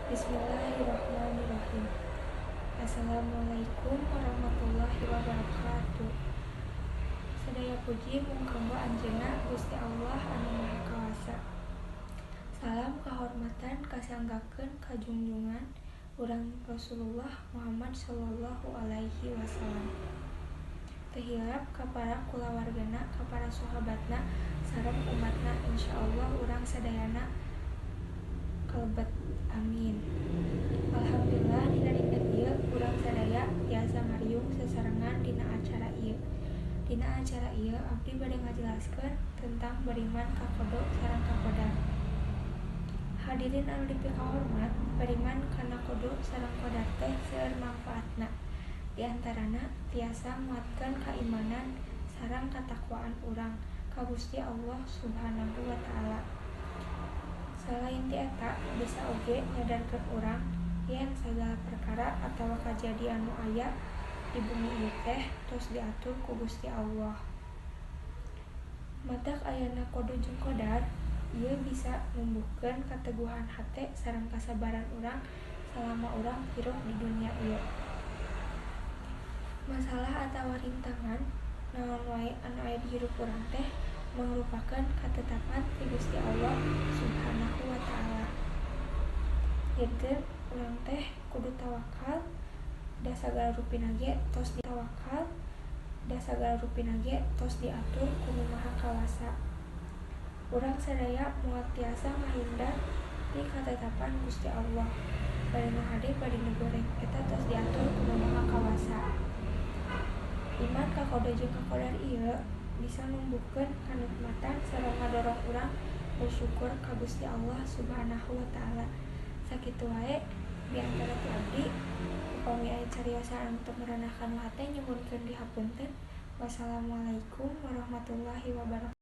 Bismillahirrahmanirrahim. Assalamualaikum warahmatullahi wabarakatuh. Sadaya puji mung kanggo Anjeunna, Gusti Allah anu Maha Kawasa. Salam kahormatan kasanggakeun ka junjungan urang Rasulullah Muhammad sallallahu alaihi wasallam. Teu hilap ka para kulawargana, ka para sahabatna sareng umatna, insyaallah urang sadayana kalebet, amin. Alhamdulillah, dina dinten ieu urang sadaya tiasa ngariung sasarengan dina acara ieu. Dina acara ieu abdi bade ngajelaskeun tentang beriman ka qada sareng ka qadar. Hadirin anu dipikahormat, beriman kana qada sareng qadar teh seueur mangfaatna. Di antarana tiasa nguatkeun kaimanan sareng katakwaan urang ka Gusti Allah Subhanahu wa Ta'ala. Salain ti eta, bisa oge nyadarkeun urang yen sagala perkara atawa kajadian nu aya di bumi ieu teh tos diatur ku Gusti Allah. Matak ayana qada jeung qadar ieu bisa numbuhkeun kateguhan hate sareng kasabaran urang salama urang hirup di dunya ieu. Masalah atawa rintangan naon wae anu aya di hirup urang teh mangrupakeun katetapan ti Gusti Allah Subhanahu wa Ta'ala. Janten urang teh kudu tawakal, da sagala rupina ge tos ditawakal, da sagala rupina ge tos diatur ku Nu Maha Kawasa. Urang sadaya moal tiasa ngahindar ti katetapan Gusti Allah. Bade nu hade, bade nu goreng, eta tos diatur ku Nu Maha Kawasa. Iman ka qada jeung ka qadar ieu bisa numbuhkeun kanikmatan sareng ngadorong urang bersyukur ka Gusti Allah Subhanahu wa Ta'ala. Sakitu wae biantara ti abdi. Upami aya cariosan anu teu merenah kana hate, nyuhunkeun dihapunten. Wassalamualaikum warahmatullahi wabarakatuh.